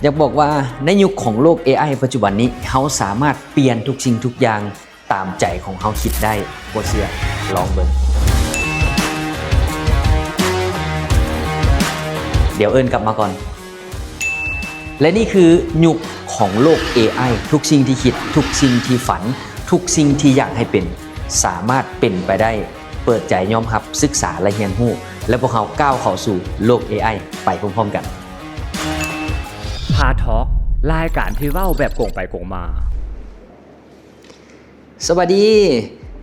ຢາກບອກວ່າໃນຍຸກຂອງໂລກເອໄອປັດຈຸບັນນີ້ ເຮົາສາມາດປ່ຽນທຸກສິ່ງທຸກຢ່າງຕາມໃຈຂອງເຮົາຄິດໄດ້. ບໍ່ເຊື່ອ ລອງເບິ່ງ. ດຽວເອີ້ນກັບມາກ່ອນ. ແລະ ນີ້ຄືຍຸກຂອງໂລກເອໄອ. ທຸກສິ່ງທີ່ຄິດ, ທຸກສິ່ງທີ່ຝັນ, ທຸກສິ່ງທີ່ຢາກໃຫ້ເປັນ ສາມາດເປັນໄປໄດ້. ເປີດໃຈຍອມຮັບ, ສຶກສາ ແລະ ຮຽນຮູ້. ແລະ ພວກເຮົາກ້າວເຂົ້າສູ່ໂລກເອໄອໄປພ້ອມໆກັນ. ພາທອກ ລາຍການທີ່ເວົ້າແບບກົງໄປກົງມາ. ສະບາຍດີ,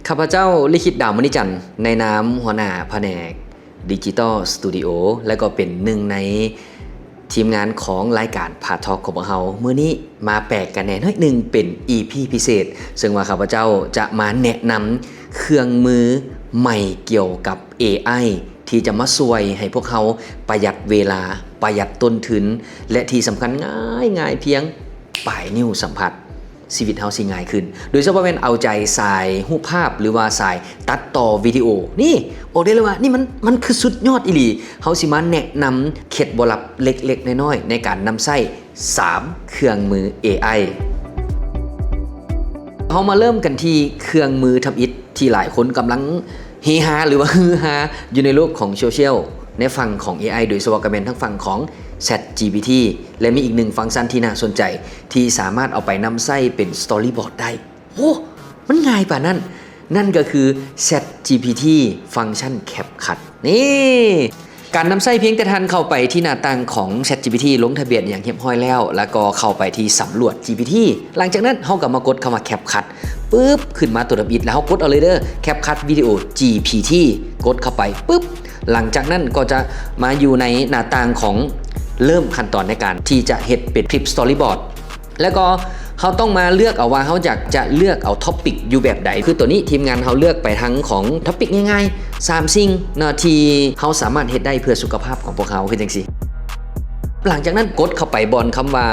ຂ້າພະເຈົ້າ ລິຂິດ ດາວມະນີຈັນ ໃນນາມຫົວໜ້າພະແນກ Digital Studio ແລະ ກໍເປັນໜຶ່ງໃນທີມງານຂອງລາຍການພາທອກຂອງພວກເຮົາ. ມື້ນີ້ມາແປກກັນແດ່ໜ້ອຍໜຶ່ງ ເປັນ ອີ ພີ ພິເສດ, ເຊິ່ງວ່າຂ້າພະເຈົ້າຈະມາແນະນຳເຄື່ອງມືໃໝ່ກ່ຽວກັບເອໄອ ທີ່ຈະມາຊ່ວຍໃຫ້ພວກເຮົາປະຢັດເວລາ, ປະຢັດຕົ້ນທຶນ ແລະ ທີ່ສຳຄັນງ່າຍໆ ພຽງປາຍນິ້ວສຳຜັດ. ຊີວິດເຮົາຊິງ່າຍຂຶ້ນ, ໂດຍສະເພາະແມ່ນເອົາໃຈສາຍຮູບພາບ ຫຼືວ່າສາຍຕັດຕໍ່ວິດີໂອ. ນີ້ ບອກໄດ້ເລີຍວ່ານີ້ມັນ ມັນຄືສຸດຍອດອີ່ຫຼີ. ເຮົາຊິມາແນະນຳເຄັດລັບເລັກໆນ້ອຍໆ ໃນການນຳໃຊ້ສາມເຄື່ອງມືເອໄອ. ເຮົາມາເລີ່ມກັນທີ່ເຄື່ອງມືທຳອິດ ທີ່ຫຼາຍຄົນກຳລັງເຮຮາ ຫຼືວ່າຮືຮາຢູ່ໃນໂລກຂອງໂຊຊຽວ ໃນຝັ່ງຂອງເອໄອ ໂດຍສະເພາະກໍແມ່ນທາງຝັ່ງຂອງ ChatGPT ແລະ ມີອີກໜຶ່ງຟັງຊັນທີ່ໜ້າສົນໃຈ ທີ່ສາມາດເອົາໄປນຳໃຊ້ເປັນ Storyboard ໄດ້. ໂອ້ ມັນງ່າຍປານນັ້ນ. ນັ້ນກໍຄື ChatGPT ຟັງຊັນ CapCut. ນີ້ ການນຳໃຊ້ພຽງແຕ່ທ່ານເຂົ້າໄປທີ່ໜ້າຕ່າງຂອງ ChatGPT ລົງທະບຽນຫຍັງຮຽບຮ້ອຍແລ້ວ ແລ້ວກໍເຂົ້າໄປທີ່ສຳຫຼວດ GPT. ຫຼັງຈາກນັ້ນເຮົາກໍມາກົດຄຳວ່າ CapCut ປຶບ ຂຶ້ນມາຕົວທຳອິດ ແລ້ວເຮົາກົດເອົາເລີຍເດີ CapCut Video GPT ກົດເຂົ້າໄປປຶບ. ຫຼັງຈາກນັ້ນກໍຈະມາຢູ່ໃນໜ້າຕ່າງຂອງເລີ່ມຂັ້ນຕອນໃນການທີ່ຈະເຮັດເປັນຄລິບ Storyboard ແລ້ວກໍເຮົາຕ້ອງມາເລືອກເອົາວ່າເຮົາຢາກຈະເລືອກເອົາ topic ຢູ່ແບບໃດ. ຄືຕົວນີ້ທີມງານເຮົາເລືອກໄປທາງຂອງ topic ງ່າຍໆ ສາມສິ່ງເນາະ ທີ່ເຮົາສາມາດເຮັດໄດ້ເພື່ອສຸຂະພາບຂອງພວກເຮົາ ຄືຈັ່ງຊີ້. ຫຼັງຈາກນັ້ນກົດເຂົ້າໄປບ່ອນຄຳວ່າ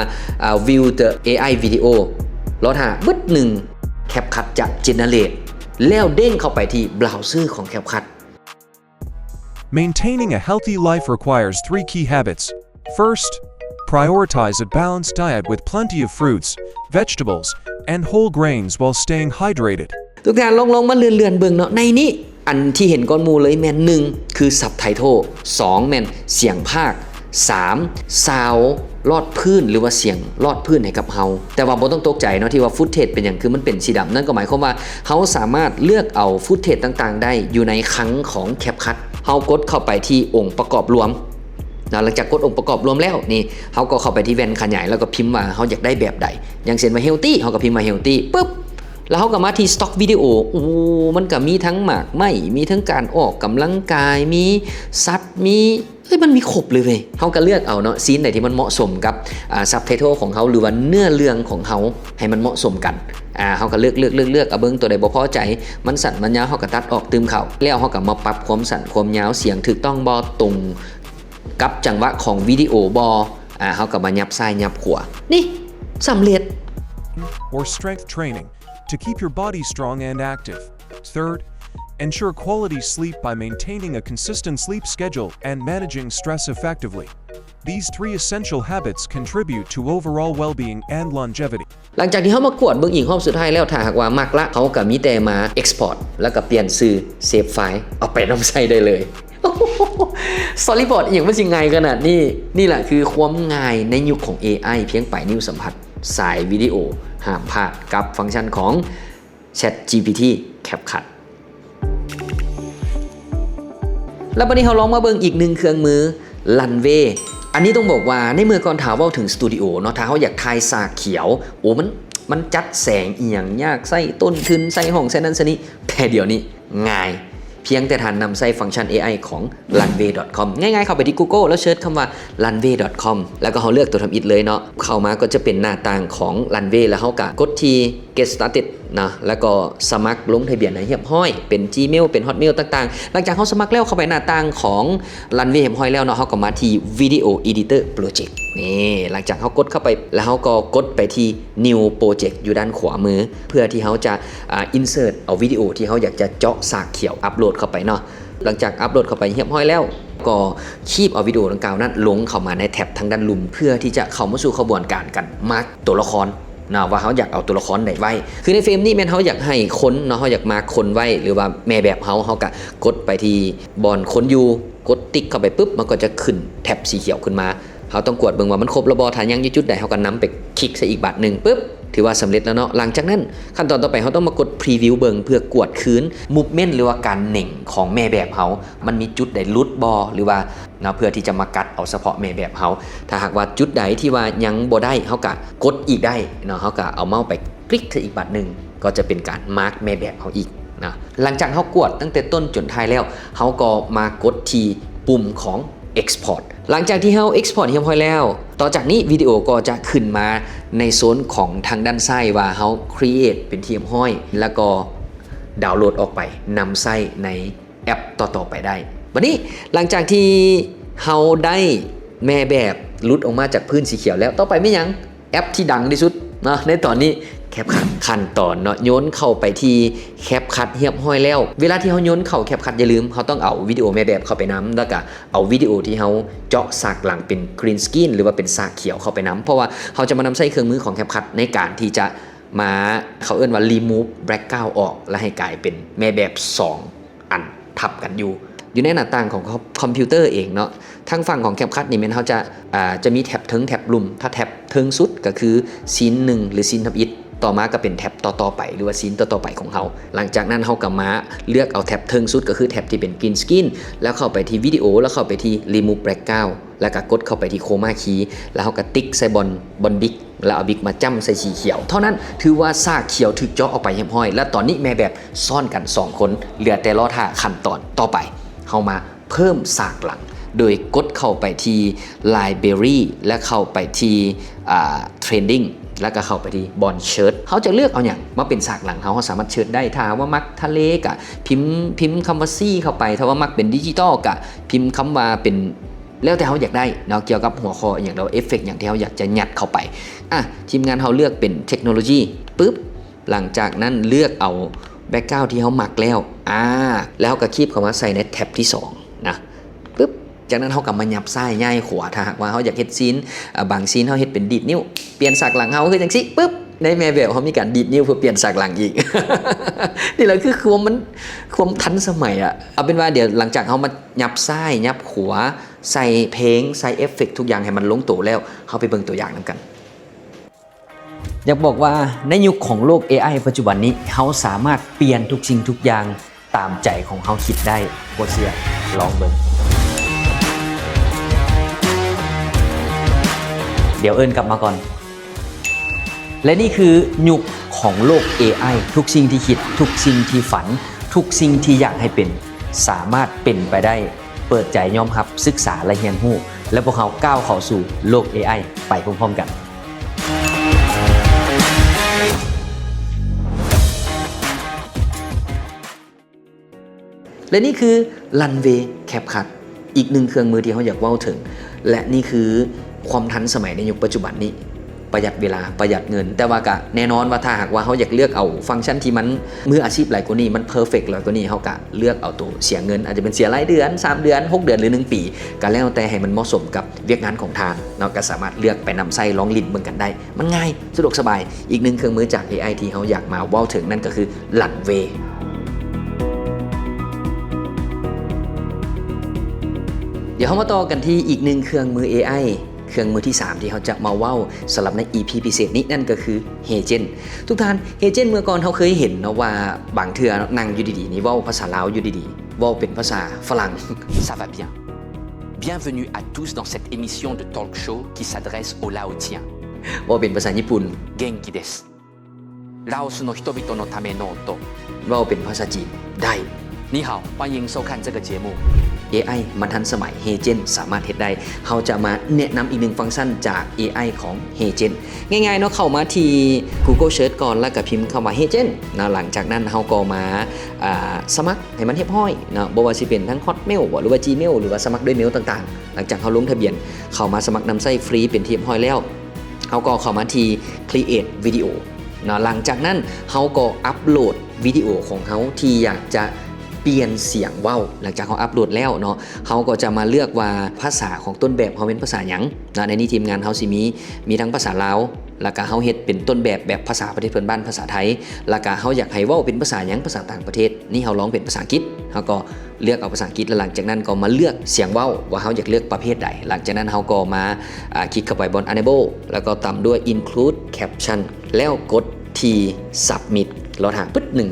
ອ່າ View the ເອໄອ Video ລໍຖ້າບຶດໜຶ່ງ CapCut ຈະ generate ແລ້ວເດ້ງເຂົ້າໄປທີ່ browser ຂອງ CapCut. Maintaining a healthy life requires three key habits. First, prioritize a balanced diet with plenty of fruits, vegetables, and whole grains while staying hydrated. ທຸກທ່ານລອງ ລອງມາເລື່ອນໆເບິ່ງເນາະ ໃນນີ້ ອັນທີ່ເຫັນກ່ອນໝູ່ເລີຍແມ່ນ ໜຶ່ງ ຄື subtitle, ສອງ ແມ່ນສຽງພາກ, ສາມ ຊາວລອດພື້ນ ຫຼືວ່າສຽງລອດພື້ນໃຫ້ກັບເຮົາ. ແຕ່ວ່າບໍ່ຕ້ອງຕົກໃຈເນາະ ທີ່ວ່າຟຸດເທຈເປັນຫຍັງຄືມັນເປັນສີດຳ, ນັ້ນກໍໝາຍຄວາມວ່າເຮົາສາມາດເລືອກເອົາຟຸດເທຈຕ່າງໆໄດ້ຢູ່ໃນຄັງຂອງ CapCut. ເຮົາກົດເຂົ້າໄປທີ່ອົງປະກອບລວມ ແລ້ວຫຼັງຈາກກົດອົງປະກອບລວມແລ້ວນີ້ ເຮົາກໍເຂົ້າໄປທີ່ແວ່ນຂະຫຍາຍ ແລ້ວກໍພິມວ່າເຮົາຢາກໄດ້ແບບໃດ. ຢ່າງເຊັ່ນວ່າ healthy ເຮົາກໍພິມວ່າ healthy ປຶບ ແລ້ວເຮົາກໍມາທີ່ stock video. ໂອ້ ມັນກໍມີທັງໝາກໄມ້ ມີທັງການອອກກຳລັງກາຍ ມີສັດ ມີ ເອີຍ ມັນມີຄົບເລີຍເວີຍ. ເຮົາກໍເລືອກເອົາເນາະ scene ໃດທີ່ມັນເໝາະສົມກັບ ອ່າ subtitle ຂອງເຮົາ ຫຼືວ່າເນື້ອເລື່ອງຂອງເຮົາ ໃຫ້ມັນເໝາະສົມກັນ. ອ່າ ເຮົາກໍເລືອກ ເລືອກ ເລືອກ ເລືອກ ເອົາເບິ່ງຕົວໃດບໍ່ພໍໃຈ ມັນສັ້ນມັນຍາວ ເຮົາກໍຕັດອອກຕື່ມເຂົ້າ. ແລ້ວເຮົາກໍມາປັບຄວາມສັ້ນຄວາມຍາວ ສຽງຖືກຕ້ອງບໍ່ ຕົງກັບຈັງຫວະຂອງວິດີໂອບໍ່. ອ່າ ເຮົາກໍມາຫຍັບຊ້າຍຫຍັບຂວາ. ນີ້ ສຳເລັດ. Or strength training to keep your body strong and active. Third, ensure quality sleep by maintaining a consistent sleep schedule and managing stress effectively. These three essential habits contribute to overall well-being and longevity. ຫຼັງຈາກທີ່ເຮົາມາກວດເບິ່ງອີກຮອບສຸດທ້າຍແລ້ວ ຖ້າຫາກວ່າມັກລະ ເຮົາກໍມີແຕ່ມາ export ແລ້ວກໍປ່ຽນຊື່ save file ເອົາໄປນຳໃຊ້ໄດ້ເລີຍ. Storyboard ອີ່ຫຍັງມັນຊິງ່າຍຂະໜາດນີ້? ນີ້ແຫຼະຄືຄວາມງ່າຍໃນຍຸກຂອງ ເອໄອ ພຽງປາຍນິ້ວສຳຜັດ. ສາຍວິດີໂອຫ້າມພາດກັບຟັງຊັນຂອງ ChatGPT CapCut. ແລ້ວບັດນີ້ເຮົາລອງມາເບິ່ງອີກໜຶ່ງເຄື່ອງມື Runway. ອັນນີ້ຕ້ອງບອກວ່າໃນເມື່ອກ່ອນຖ້າເວົ້າເຖິງສະຕູດິໂອເນາະ ຖ້າເຮົາຢາກຖ່າຍສາກຂຽວ ໂອ້ ມັນ ມັນຈັດແສງອີ່ຫຍັງຍາກ ໃຊ້ຕົ້ນທຶນ ໃຊ້ຫ້ອງ ໃຊ້ນັ້ນໃຊ້ນີ້. ແຕ່ດຽວນີ້ ງ່າຍ ພຽງແຕ່ທ່ານນຳໃຊ້ຟັງຊັນ ເອໄອ ຂອງ runway.com ງ່າຍໆ ເຂົ້າໄປທີ່ Google ແລ້ວເສີດຄຳວ່າ runway.com ແລ້ວກໍເຮົາເລືອກຕົວທຳອິດເລີຍເນາະ. ເຂົ້າມາກໍຈະເປັນໜ້າຕ່າງຂອງ Runway ແລ້ວເຮົາກໍກົດທີ່ Get Started ນະ ແລ້ວກໍສະໝັກລົງທະບຽນໃຫ້ຮຽບຮ້ອຍ ເປັນ Gmail ເປັນ Hotmail ຕ່າງໆ. ຫຼັງຈາກເຮົາສະໝັກແລ້ວ ເຂົ້າໄປໜ້າຕ່າງຂອງ Runway ຮຽບຮ້ອຍແລ້ວເນາະ ເຮົາກໍມາທີ່ Video Editor Project ນີ້. ຫຼັງຈາກເຮົາກົດເຂົ້າໄປ ແລ້ວເຮົາກໍກົດໄປທີ່ New Project ຢູ່ດ້ານຂວາມື ເພື່ອທີ່ເຮົາຈະ ອ່າ insert ເອົາວິດີໂອທີ່ເຮົາຢາກຈະເຈາະສາກຂຽວ upload ເຂົ້າໄປເນາະ. ຫຼັງຈາກ upload ເຂົ້າໄປຮຽບຮ້ອຍແລ້ວ ກໍຄີບເອົາວິດີໂອດັ່ງກ່າວນັ້ນລົງເຂົ້າມາໃນແທັບທາງດ້ານລຸ່ມ ເພື່ອທີ່ຈະເຂົ້າມາສູ່ຂະບວນການການມາກຕົວລະຄອນນະ ວ່າເຮົາຢາກເອົາຕົວລະຄອນໃດໄວ້. ຄືໃນເຟຣມນີ້ແມ່ນເຮົາຢາກໃຫ້ຄົນເນາະ ເຮົາຢາກມາຄົນໄວ້ ຫຼືວ່າແມ່ແບບເຮົາ ເຮົາກະກົດໄປທີ່ບ່ອນຄົນຢູ່ ກົດຕິກເຂົ້າໄປປຶບ ມັນກໍຈະຂຶ້ນແທັບສີຂຽວຂຶ້ນມາ. ເຮົາຕ້ອງກວດເບິ່ງວ່າມັນຄົບແລ້ວບໍ່ ຖ້າຍັງຢູ່ຈຸດໃດ ເຮົາກໍນຳໄປຄລິກໃສ່ອີກບາດໜຶ່ງ ປຶບ ຖືວ່າສຳເລັດແລ້ວເນາະ. ຫຼັງຈາກນັ້ນ ຂັ້ນຕອນຕໍ່ໄປ ເຮົາຕ້ອງມາກົດ preview ເບິ່ງ ເພື່ອກວດຄືນ movement ຫຼືວ່າການເໜັງຂອງແມ່ແບບເຮົາ ມັນມີຈຸດໃດຫຼຸດບໍ່ ຫຼືວ່າເນາະ ເພື່ອທີ່ຈະມາກັດເອົາສະເພາະແມ່ແບບເຮົາ. ຖ້າຫາກວ່າຈຸດໃດທີ່ວ່າຍັງບໍ່ໄດ້ ເຮົາກະກົດອີກໄດ້ເນາະ ເຮົາກະເອົາເມົ້າໄປຄລິກໃສ່ອີກບາດໜຶ່ງ ກໍຈະເປັນການມາກແມ່ແບບເຮົາອີກນະ. ຫຼັງຈາກເຮົາກວດຕັ້ງແຕ່ຕົ້ນຈົນທ້າຍແລ້ວ ເຮົາກໍມາກົດທີ່ປຸ່ມຂອງ export. ຫຼັງຈາກທີ່ເຮົາ export ຮຽບຮ້ອຍແລ້ວ ຕໍ່ຈາກນີ້ວິດີໂອກໍຈະຂຶ້ນມາໃນໂຊນຂອງທາງດ້ານຊ້າຍວ່າເຮົາ create ເປັນທີ່ຮຽບຮ້ອຍ ແລ້ວກໍດາວໂຫຼດອອກໄປນຳໃຊ້ໃນແອັບຕໍ່ໆໄປໄດ້. ບັດນີ້ຫຼັງຈາກທີ່ເຮົາໄດ້ແມ່ແບບຫຼຸດອອກມາຈາກພື້ນສີຂຽວແລ້ວ ຕໍ່ໄປແມ່ນຫຍັງ? ແອັບທີ່ດັງທີ່ສຸດເນາະໃນຕອນນີ້ CapCut. ຂັ້ນຕອນເນາະ ໂຍນເຂົ້າໄປທີ່ CapCut ຮຽບຮ້ອຍແລ້ວ. ເວລາທີ່ເຮົາໂຍນເຂົ້າ CapCut ຢ່າລືມ ເຮົາຕ້ອງເອົາວິດີໂອແມ່ແບບເຂົ້າໄປນຳ ແລ້ວກະເອົາວິດີໂອທີ່ເຮົາເຈາະສາກຫຼັງເປັນ green screen ຫຼືວ່າເປັນສາກຂຽວເຂົ້າໄປນຳ ເພາະວ່າເຮົາຈະມານຳໃຊ້ເຄື່ອງມືຂອງ CapCut ໃນການທີ່ຈະມາ ເຂົາເອີ້ນວ່າ remove background ອອກ ແລະ ໃຫ້ກາຍເປັນແມ່ແບບສອງ ອັນທັບກັນຢູ່ ຢູ່ໃນໜ້າຕ່າງຂອງຄອມ ຄອມພິວເຕີເອງເນາະ. ທາງຝັ່ງຂອງ CapCut ນີ້ແມ່ນເຮົາຈະ ອ່າ ຈະມີແທັບເທິງແທັບລຸ່ມ. ຖ້າແທັບເທິງສຸດກໍຄື scene ໜຶ່ງ ຫຼື scene ທຳອິດ, ຕໍ່ມາກໍເປັນແທັບຕໍ່ໆໄປ ຫຼືວ່າ scene ຕໍ່ໆໄປຂອງເຮົາ. ຫຼັງຈາກນັ້ນເຮົາກໍມາເລືອກເອົາແທັບເທິງສຸດ ກໍຄືແທັບທີ່ເປັນ green screen ແລ້ວເຂົ້າໄປທີ່ວິດີໂອ ແລ້ວເຂົ້າໄປທີ່ remove background ແລ້ວກໍກົດເຂົ້າໄປທີ່ chroma key ແລ້ວເຮົາກໍຕິກໃສ່ບ່ອນ ບ່ອນບິກ ແລ້ວເອົາບິກມາຈ້ຳໃສ່ສີຂຽວເທົ່ານັ້ນ ຖືວ່າສາກຂຽວຖືກເຈາະອອກໄປຮຽບຮ້ອຍ ແລະ ຕອນນີ້ແມ່ແບບຊ້ອນກັນສອງຄົນ ເຫຼືອແຕ່ລໍຖ້າຂັ້ນຕອນຕໍ່ໄປ. ເຮົາມາເພີ່ມສາກຫຼັງໂດຍກົດເຂົ້າໄປທີ່ Library ແລະ ເຂົ້າໄປທີ່ ອ່າ Trending ແລ້ວກໍເຂົ້າໄປທີ່ບ່ອນ Search. ເຮົາຈະເລືອກເອົາຫຍັງມາເປັນສາກຫຼັງເຮົາ? ເຮົາສາມາດ Search ໄດ້. ຖ້າຫາກວ່າມັກທະເລກະພິມ ພິມຄຳວ່າ Sea ເຂົ້າໄປ. ຖ້າວ່າມັກເປັນດິຈິຕອລກະພິມຄຳວ່າເປັນ ແລ້ວແຕ່ເຮົາຢາກໄດ້ເນາະ ກ່ຽວກັບຫົວຂໍ້ອີ່ຫຍັງ ຫຼືວ່າເອັບເຟັກຫຍັງທີ່ເຮົາຢາກຈະຍັດເຂົ້າໄປ. ອ່ະ ທີມງານເຮົາເລືອກເປັນເທັກໂນໂລຢີ ປຶບ ຫຼັງຈາກນັ້ນເລືອກເອົາ background ທີ່ເຮົາມັກແລ້ວ ອ່າ ແລ້ວເຮົາກໍຄີບເຂົ້າມາໃສ່ໃນແທັບທີສອງນະ ປຶບ ຈາກນັ້ນເຮົາກໍມາຫຍັບຊ້າຍຍ້າຍຂວາ. ຖ້າຫາກວ່າເຮົາຢາກເຮັດ scene ອາ ບາງ scene ເຮົາເຮັດເປັນດີດນິ້ວ ປ່ຽນສາກຫຼັງເຮົາ ຄືຈັ່ງຊີ້ ປຶບ ໃນແມ່ແບບເຮົາມີການດີດນິ້ວເພື່ອປ່ຽນສາກຫຼັງອີກ. ນີ້ແຫຼະຄືຄວາມ ມັນ ຄວາມທັນສະໄໝອະ. ເອົາເປັນວ່າດຽວຫຼັງຈາກເຮົາມາຫຍັບຊ້າຍຫຍັບຂວາ ໃສ່ເພງ ໃສ່ເອັບເຟັກທຸກຢ່າງໃຫ້ມັນລົງໂຕແລ້ວ ເຮົາໄປເບິ່ງຕົວຢ່າງນຳກັນ. ຢາກບອກວ່າໃນຍຸກຂອງໂລກເອໄອປັດຈຸບັນນີ້ ເຮົາສາມາດປ່ຽນທຸກສິ່ງທຸກຢ່າງຕາມໃຈຂອງເຮົາຄິດໄດ້. ບໍ່ເຊື່ອ ລອງເບິ່ງ. ດຽວເອີ້ນກັບມາກ່ອນ. ແລະ ນີ້ຄືຍຸກຂອງໂລກເອໄອ. ທຸກສິ່ງທີ່ຄິດ, ທຸກສິ່ງທີ່ຝັນ, ທຸກສິ່ງທີ່ຢາກໃຫ້ເປັນ ສາມາດເປັນໄປໄດ້. ເປີດໃຈຍອມຮັບ, ສຶກສາ ແລະ ຮຽນຮູ້. ແລະ ພວກເຮົາກ້າວເຂົ້າສູ່ໂລກເອໄອໄປພ້ອມໆກັນ. ແລະ ນີ້ຄື Runway CapCut ອີກໜຶ່ງເຄື່ອງມືທີ່ເຮົາຢາກເວົ້າເຖິງ ແລະ ນີ້ຄືຄວາມທັນສະໄໝໃນຍຸກປັດຈຸບັນນີ້ ປະຢັດເວລາ ປະຢັດເງິນ. ແຕ່ວ່າກະແນ່ນອນວ່າ ຖ້າຫາກວ່າເຮົາຢາກເລືອກເອົາຟັງຊັນທີ່ມັນມືອາຊີບຫຼາຍກວ່ານີ້ ມັນເພີເຟັກຫຼາຍກວ່ານີ້ ເຮົາກະເລືອກເອົາໂຕເສຍເງິນ ອາດຈະເປັນເສຍລາຍເດືອນ ສາມເດືອນ ຫົກເດືອນ ຫຼື ໜຶ່ງປີ ກະແລ້ວແຕ່ໃຫ້ມັນເໝາະສົມກັບວຽກງານຂອງທ່ານເນາະ ກະສາມາດເລືອກໄປນຳໃຊ້ລອງຫຼິ້ນເບິ່ງກັນໄດ້. ມັນງ່າຍ ສະດວກສະບາຍ. ອີກໜຶ່ງເຄື່ອງມືຈາກເອໄອທີ່ເຮົາຢາກມາເວົ້າເຖິງນັ້ນກໍຄື Runway. ດຽວເຮົາມາຕໍ່ກັນທີ່ອີກໜຶ່ງເຄື່ອງມືເອໄອ ເຄື່ອງມືທີສາມທີ່ເຮົາຈະມາເວົ້າສຳລັບໃນອີພີພິເສດນີ້ ນັ້ນກໍຄື Heygen. ທຸກທ່ານ Heygen ເມື່ອກ່ອນເຮົາເຄີຍເຫັນເນາະວ່າ ບາງເທື່ອເນາະ ນັ່ງຢູ່ດີໆນີ້ ເວົ້າພາສາລາວຢູ່ດີໆ ເວົ້າເປັນພາສາຝຣັ່ງ. Ça va bien. Bienvenue à tous dans cette émission de talk show qui s'adresse aux Laotiens. ເວົ້າເປັນພາສາຍີ່ປຸ່ນ. 元気です。ラオスの人々のための音。 ເວົ້າເປັນພາສາຈີນໄດ້. 你好，欢迎收看这个节目。 ເອໄອ ມັນທັນສະໄໝ Heygen ສາມາດເຮັດໄດ້. ເຮົາຈະມາແນະນຳອີກໜຶ່ງຟັງຊັນຈາກເອໄອຂອງ Heygen. ງ່າຍໆເນາະ ເຂົ້າມາທີ່ Google Search ກ່ອນ ແລ້ວກໍພິມຄຳວ່າ Heygen ນະ. ຫຼັງຈາກນັ້ນເຮົາກໍມາ ອ່າ ສະໝັກໃຫ້ມັນຮຽບຮ້ອຍເນາະ ບໍ່ວ່າຊິເປັນທັງ Hotmail ບໍ່ ຫຼືວ່າ Gmail ຫຼືວ່າສະໝັກດ້ວຍເມວຕ່າງໆ. ຫຼັງຈາກເຮົາລົງທະບຽນເຂົ້າມາສະໝັກນຳໃຊ້ຟຣີເປັນທີ່ຮຽບຮ້ອຍແລ້ວ ເຮົາກໍເຂົ້າມາທີ່ Create Video ເນາະ. ຫຼັງຈາກນັ້ນເຮົາກໍອັບໂຫຼດວິດີໂອຂອງເຮົາທີ່ຢາກຈະ ປ່ຽນສຽງເວົ້າ. ຫຼັງຈາກເຮົາອັບໂຫຼດແລ້ວເນາະ ເຮົາກໍຈະມາເລືອກວ່າພາສາຂອງຕົ້ນແບບເຮົາເປັນພາສາຫຍັງເນາະ. ໃນນີ້ທີມງານເຮົາຊິມີ ມີທັງພາສາລາວ ແລ້ວກະເຮົາເຮັດເປັນຕົ້ນແບບ ແບບພາສາປະເທດເພື່ອນບ້ານ ພາສາໄທ ແລ້ວກະເຮົາຢາກໃຫ້ເວົ້າເປັນພາສາຫຍັງ ພາສາຕ່າງປະເທດ. ນີ້ເຮົາລອງເປັນພາສາອັງກິດ ເຮົາກໍເລືອກເອົາພາສາອັງກິດ ແລ້ວຫຼັງຈາກນັ້ນກໍມາເລືອກສຽງເວົ້າວ່າເຮົາຢາກເລືອກປະເພດໃດ. ຫຼັງຈາກນັ້ນເຮົາກໍມາ ອາ ຄລິກເຂົ້າໄປບ່ອນ Enable ແລ້ວກໍຕາມດ້ວຍ Include Caption ແລ້ວກົດທີ່ Submit. ລໍຖ້າປຶດໜຶ່ງ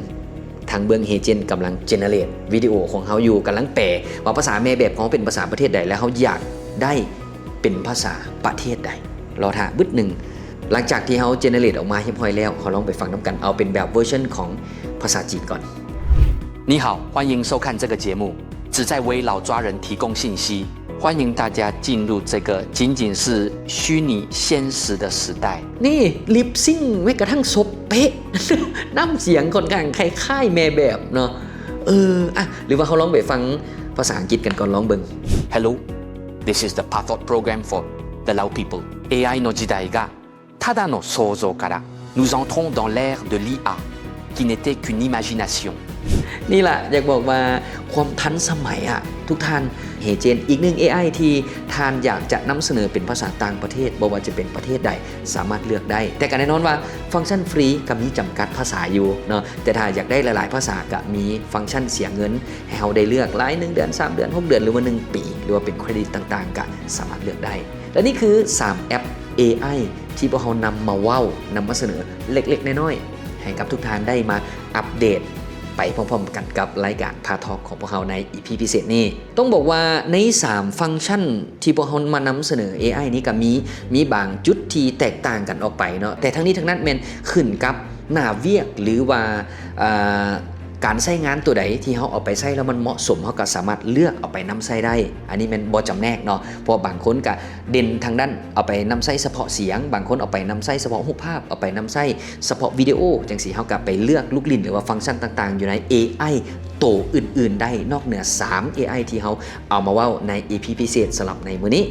ທາງເບື້ອງ Heygen ກຳລັງ generate ວິດີໂອຂອງເຮົາຢູ່ ກຳລັງແປວ່າພາສາແມ່ແບບຂອງເຮົາເປັນພາສາປະເທດໃດ ແລະ ເຮົາຢາກໄດ້ເປັນພາສາປະເທດໃດ. ລໍຖ້າບຶດໜຶ່ງ. ຫຼັງຈາກທີ່ເຮົາ generate ອອກມາຮຽບຮ້ອຍແລ້ວ ເຮົາລອງໄປຟັງນຳກັນ ເອົາເປັນແບບເວີຊັນຂອງພາສາຈີນກ່ອນ. 你好，欢迎收看这个节目，旨在为老抓人提供信息。欢迎大家进入这个仅仅是虚拟现实的时代。 ນີ້ລິບຊິງແມ້ກະທັ້ງສົບເປະ ນ້ຳສຽງຂ້ອນຂ້າງຄ້າຍໆແມ່ແບບເນາະ. ເອີ ອະ ຫຼືວ່າເຮົາລອງໄປຟັງພາສາອັງກິດກັນກ່ອນ ລອງເບິ່ງ. Hello, this is the Pathok program for the Lao people. エーアイの時代がただの想像から、nous entrons dans l'ère de l'I A, qui n'était qu'une imagination. ນີ້ລະ ຢາກບອກວ່າຄວາມທັນສະໄໝອະ ທຸກທ່ານ. Heygen ອີກໜຶ່ງ ເອໄອ ທີ່ທ່ານຢາກຈະນຳສະເໜີເປັນພາສາຕ່າງປະເທດ ບໍ່ວ່າຈະເປັນປະເທດໃດ ສາມາດເລືອກໄດ້. ແຕ່ກໍແນ່ນອນວ່າຟັງຊັນຟຣີກໍມີຈຳກັດພາສາຢູ່ເນາະ ແຕ່ຖ້າຢາກໄດ້ຫຼາຍໆພາສາກໍມີຟັງຊັນເສຍເງິນໃຫ້ເຮົາໄດ້ເລືອກ ລາຍໜຶ່ງເດືອນ ສາມເດືອນ ຫົກເດືອນ ຫຼືວ່າໜຶ່ງປີ ຫຼືວ່າເປັນເຄຣດິດຕ່າງໆ ກໍສາມາດເລືອກໄດ້. ແລະ ນີ້ຄືສາມແອັບ ເອໄອ ທີ່ພວກເຮົານຳມາເວົ້າ ນຳມາສະເໜີເລັກໆນ້ອຍໆ ໃຫ້ກັບທຸກທ່ານໄດ້ມາອັບເດດໄປພ້ອມໆກັນກັບລາຍການ Pathok ຂອງພວກເຮົາໃນ ອີ ພີ ພິເສດນີ້. ຕ້ອງບອກວ່າໃນສາມຟັງຊັນທີ່ພວກເຮົາມານຳສະເໜີ ເອໄອ ນີ້ກໍມີ ມີບາງຈຸດທີ່ແຕກຕ່າງກັນອອກໄປເນາະ ແຕ່ທັງນີ້ທັງນັ້ນແມ່ນຂຶ້ນກັບໜ້າວຽກ ຫຼືວ່າ ເອີ ການໃຊ້ງານຕົວໃດທີ່ເຮົາເອົາໄປໃຊ້ແລ້ວມັນເໝາະສົມ ເຮົາກໍສາມາດເລືອກເອົາໄປນຳໃຊ້ໄດ້. ອັນນີ້ແມ່ນບໍ່ຈຳແນກເນາະ ເພາະບາງຄົນກໍເດັ່ນທາງດ້ານເອົາໄປນຳໃຊ້ສະເພາະສຽງ, ບາງຄົນເອົາໄປນຳໃຊ້ສະເພາະຮູບພາບ, ເອົາໄປນຳໃຊ້ສະເພາະວິດີໂອ ຈັ່ງຊີ້ເຮົາກໍໄປເລືອກລູກຫຼິ້ນ ຫຼືວ່າຟັງຊັນຕ່າງໆຢູ່ໃນ ເອໄອ ໂຕອື່ນໆໄດ້ ນອກເໜືອສາມ ເອໄອ ທີ່ເຮົາເອົາມາເວົ້າໃນ ອີ ພີ ພິເສດສຳລັບໃນມື້ນີ້.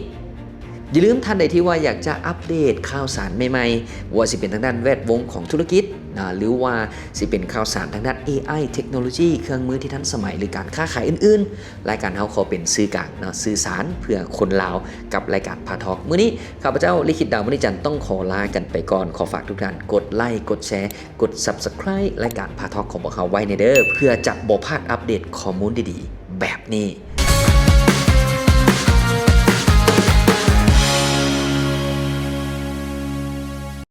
ຢ່າລືມທ່ານໃດທີ່ວ່າຢາກຈະອັບເດດຂ່າວສານໃໝ່ໆ ບໍ່ວ່າຊິເປັນທາງດ້ານແວດວົງຂອງທຸລະກິດນະ ຫຼືວ່າຊິເປັນຂ່າວສານທາງດ້ານ ເອໄອ ເທັກໂນໂລຈີ ເຄື່ອງມືທີ່ທັນສະໄໝ ຫຼືການຄ້າຂາຍອື່ນໆ ລາຍການເຮົາຂໍເປັນສື່ກາງເນາະ ສື່ສານເພື່ອຄົນລາວ ກັບລາຍການ Pathok. ມື້ນີ້ຂ້າພະເຈົ້າ ລິຂິດ ດາວມະນີຈັນ ຕ້ອງຂໍລາກັນໄປກ່ອນ. ຂໍຝາກທຸກທ່ານກົດໄລ, ກົດແຊ, ກົດ Subscribe ລາຍການ Pathok ຂອງພວກເຮົາໄວ້ແດ່ເດີ້ ເພື່ອຈະບໍ່ພາດອັບເດດຂໍ້ມູນດີໆແບບນີ້.